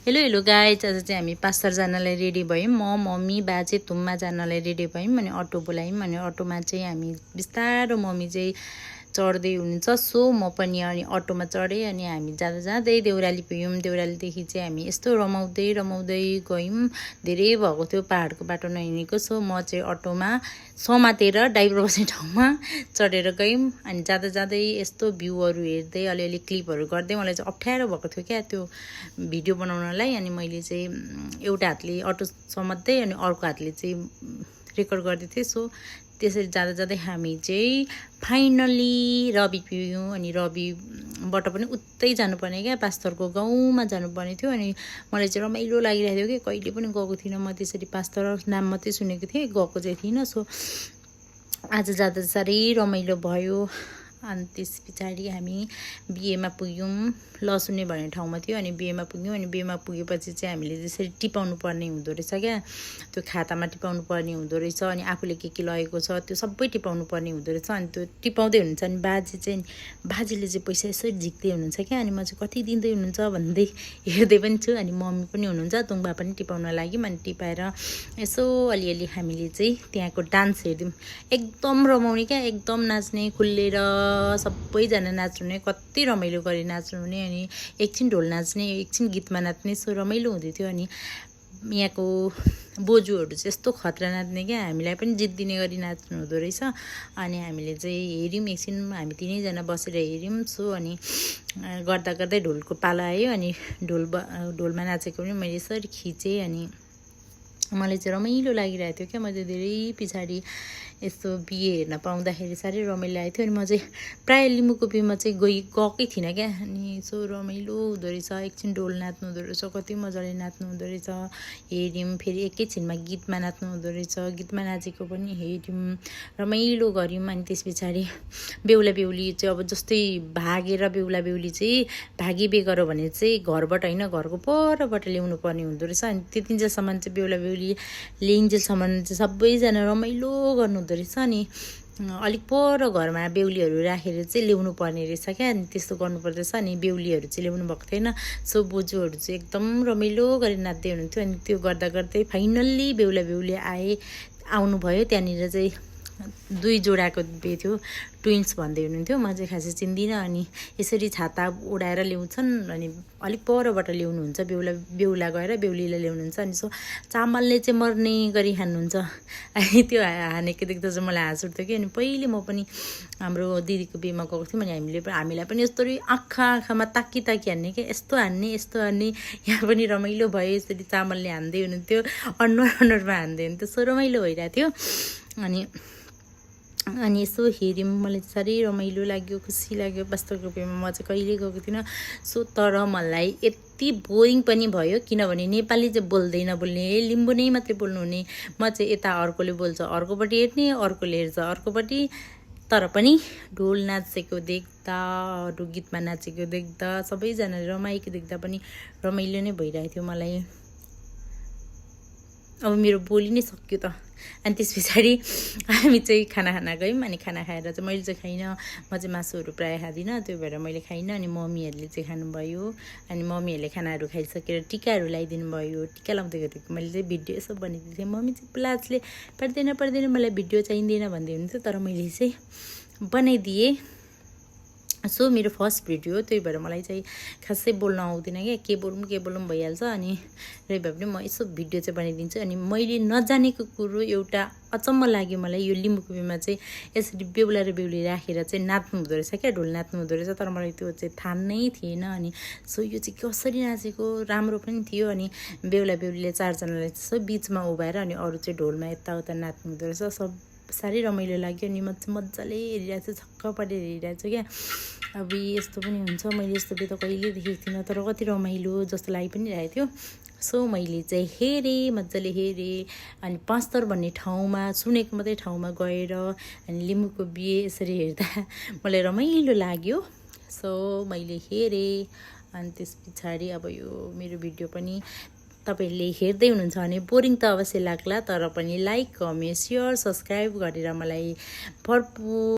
Hello hello guys, आज चाहिँ हामी पास्तर जानलाई रेडी भयौँ। म मम्मी बाजे तुम्मा जानलाई रेडी भयौँ। अनि अटो बोलायौँ। अनि अटोमा चाहिँ हामी बिस्तारो मम्मी चाहिँ चढ्दै हुनुहुन्छ, सो म पनि अनि अटोमा चढेँ। अनि हामी जाँदा जाँदै देउराली पुग्यौँ। देउरालीदेखि चाहिँ हामी यस्तो रमाउँदै रमाउँदै गयौँ। धेरै भएको थियो पाहाडको बाटो नहिँडेको, सो म चाहिँ अटोमा समातेर ड्राइभर बस्ने ठाउँमा चढेर गयौँ। अनि जाँदा जाँदै यस्तो भ्यूहरू हेर्दै अलिअलि क्लिपहरू गर्दै मलाई चाहिँ अप्ठ्यारो भएको थियो क्या त्यो भिडियो बनाउनलाई। अनि मैले चाहिँ एउटा हातले अटो समात्दै अनि अर्को हातले चाहिँ रेकर्ड गर्दै थिएँ। सो त्यसरी जाँदा जाँदै हामी चाहिँ फाइनली रवि पुग्यौँ। अनि रविबाट पनि उतै जानुपर्ने क्या, पास्तरको गाउँमा जानुपर्ने थियो। अनि मलाई चाहिँ रमाइलो लागिरहेको थियो कि कहिले पनि गएको थिइनँ म त्यसरी। पास्तर नाम मात्रै सुनेको थिएँ, गएको चाहिँ थिइनँ। सो आज जाँदा साह्रै रमाइलो भयो। अनि त्यस पछाडि हामी बिहेमा पुग्यौँ। लसुने भन्ने ठाउँमा थियो। अनि बिहेमा पुग्यौँ। अनि बिहेमा पुगेपछि चाहिँ हामीले त्यसरी टिपाउनु पर्ने हुँदो रहेछ क्या, त्यो खातामा टिपाउनु पर्ने हुँदो रहेछ। अनि आफूले के लगेको छ त्यो सबै टिपाउनु पर्ने हुँदो रहेछ। अनि त्यो टिपाउँदै हुनुहुन्छ। अनि बाजेले चाहिँ पैसा यसरी झिक्दै हुनुहुन्छ क्या। अनि म चाहिँ कति दिँदै हुनुहुन्छ भन्दै हेर्दै पनि छु। अनि मम्मी पनि हुनुहुन्छ, तुङबा पनि टिपाउन लाग्यौँ। अनि टिपाएर यसो अलिअलि हामीले चाहिँ त्यहाँको डान्स हेर्यौँ। एकदम रमाउने क्या, एकदम नाच्ने, खुल्लेर सबैजना नाच्नुहुने, कति रमाइलो गरी नाच्नुहुने। अनि एकछिन ढोल नाच्ने, एकछिन गीतमा नाच्ने, सो रमाइलो हुँदै थियो। अनि यहाँको बोजूहरू चाहिँ यस्तो खतरा नाच्ने क्या, हामीलाई पनि जित्दिने गरी नाच्नु हुँदो रहेछ। अनि हामीले चाहिँ हेऱ्यौँ एकछिन, हामी तिनैजना बसेर हेऱ्यौँ। सो अनि गर्दा गर्दै ढोलको पालो आयो। अनि ढोलमा नाचेको पनि मैले यसरी खिचेँ। अनि मलाई चाहिँ रमाइलो लागिरहेको थियो क्या। मैले धेरै पछाडि यस्तो बिहे हेर्न पाउँदाखेरि साह्रै रमाइलो लागेको थियो। अनि म चाहिँ प्रायः लिम्बूको बिहेमा चाहिँ गएकै थिइनँ क्या। अनि यसो रमाइलो हुँदो रहेछ, एकछिन ढोल नाच्नु हुँदो रहेछ, कति मजाले नाच्नु हुँदो रहेछ हेऱ्यौँ। फेरि एकैछिनमा गीतमा नाच्नु हुँदो रहेछ, गीतमा नाचेको पनि हेऱ्यौँ, रमाइलो गऱ्यौँ। अनि त्यस पछाडि बेहुला बेहुली चाहिँ अब जस्तै भागेर बेहुला बेहुली चाहिँ भागी बेगर भने चाहिँ घरबाट होइन, घरको परबाट ल्याउनु पर्ने हुँदो रहेछ। अनि त्यतिन्जेलसम्म चाहिँ बेहुला बेहुली ल्याइन्जेलसम्म चाहिँ सबैजना रमाइलो गर्नु हुँदो रहेछ। अनि अलिक पर घरमा बेहुलीहरू राखेर चाहिँ ल्याउनु पर्ने रहेछ क्या। अनि त्यस्तो गर्नुपर्दैछ। अनि बेहुलीहरू चाहिँ ल्याउनु भएको थिएन। सो बोजूहरू चाहिँ एकदम रमाइलो गरेर नाच्दै हुनुहुन्थ्यो। अनि त्यो गर्दा गर्दै फाइनल्ली बेहुला बेहुली आउनुभयो। त्यहाँनिर चाहिँ 2 जोडाको बिहे थियो, ट्विन्स भन्दै हुनुहुन्थ्यो। म चाहिँ खासै चिन्दिनँ। अनि यसरी छाता उडाएर ल्याउँछन्, अनि अलिक परबाट ल्याउनुहुन्छ, बेहुला गएर बेहुलीलाई ल्याउनुहुन्छ। अनि सो चामलले चाहिँ मर्ने गरी हान्नुहुन्छ। अनि त्यो हानेको देख्दा चाहिँ मलाई हाँस उठ्थ्यो कि। अनि पहिले म पनि हाम्रो दिदीको बिहेमा गएको थियौँ। अनि हामीलाई पनि यस्तरी आँखामा ताकी हान्ने क्या, यस्तो हान्ने। यहाँ पनि रमाइलो भयो, यसरी चामलले हान्दै हुनुहुन्थ्यो, अनुहारमा हान्दै हुनुहुन्थ्यो। सो रमाइलो भइरहेको थियो। अनि यसो हेऱ्यौँ, मलाई साह्रै रमाइलो लाग्यो, खुसी लाग्यो। पास्तरको बिहेमा म चाहिँ कहिले गएको थिइनँ। सो तर मलाई यति बोरिङ पनि भयो, किनभने नेपाली चाहिँ बोल्ने, लिम्बू नै मात्रै बोल्नुहुने। म चाहिँ यता अर्कोले बोल्छ अर्कोपट्टि हेर्ने, अर्कोले हेर्छ अर्कोपट्टि। तर पनि ढोल नाचेको देख्दा, अरू गीतमा नाचेको देख्दा, सबैजनाले रमाएको देख्दा पनि रमाइलो नै भइरहेको थियो मलाई। अब मेरो बोली नै सक्यो त। अनि त्यस पछाडि हामी चाहिँ खाना गयौँ। अनि खाना खाएर चाहिँ मैले चाहिँ खाइनँ, म चाहिँ मासुहरू प्रायः खाँदिनँ, त्यो भएर मैले खाइनँ। अनि मम्मीहरूले चाहिँ खानुभयो। अनि मम्मीहरूले खानाहरू खाइसकेर टिकाहरू लगाइदिनु भयो। टिका लाउँदै गरेको मैले चाहिँ भिडियो यसो बनाइदिएको थिएँ। मम्मी चाहिँ लाजले पर्दैन मलाई भिडियो चाहिँदैन भन्दै हुनुहुन्थ्यो, तर मैले चाहिँ बनाइदिएँ। सो मेरो फर्स्ट भिडियो हो, त्यही भएर मलाई चाहिँ खासै बोल्न आउँदैन क्या, के बोलौँ भइहाल्छ। अनि रही भए पनि म यसो भिडियो चाहिँ बनाइदिन्छु। अनि मैले नजानेको कुरो एउटा अचम्म लाग्यो मलाई, यो लिम्बूको बिहेमा चाहिँ यसरी बेहुला र बेहुली राखेर चाहिँ नाच्नु हुँदो रहेछ क्या, ढोल नाच्नु हुँदो रहेछ। तर मलाई त्यो चाहिँ थाहा नै थिएन। अनि सो यो चाहिँ कसरी नाचेको राम्रो पनि थियो। अनि बेहुला बेहुलीले 4 जनालाई यसो बिचमा उभाएर अनि अरू चाहिँ ढोलमा यताउता नाच्नु हुँदो रहेछ। साह्रै रमाइलो लाग्यो। अनि म चाहिँ मजाले हेरिरहेको छु, छक्क परेर हेरिरहेको छु क्या। अब यस्तो पनि हुन्छ, मैले यस्तो बिहे त कहिले देखेको थिइनँ, तर कति रमाइलो जस्तो लागि पनि रहेको थियो। सो मैले चाहिँ हेरेँ, मजाले हेरेँ। अनि पास्तर भन्ने ठाउँमा, सुनेको मात्रै ठाउँमा गएर अनि लिम्बूको बिहे यसरी हेर्दा मलाई रमाइलो लाग्यो। सो मैले हेरेँ। अनि त्यस पछाडि अब यो मेरो भिडियो पनि तपाईहरुले हेर्दै हुनुहुन्छ भने बोरिङ त अवश्य लाग्ला, तर पनि लाइक, कमेन्ट, शेयर, सब्स्क्राइब गरेर मलाई भरपूर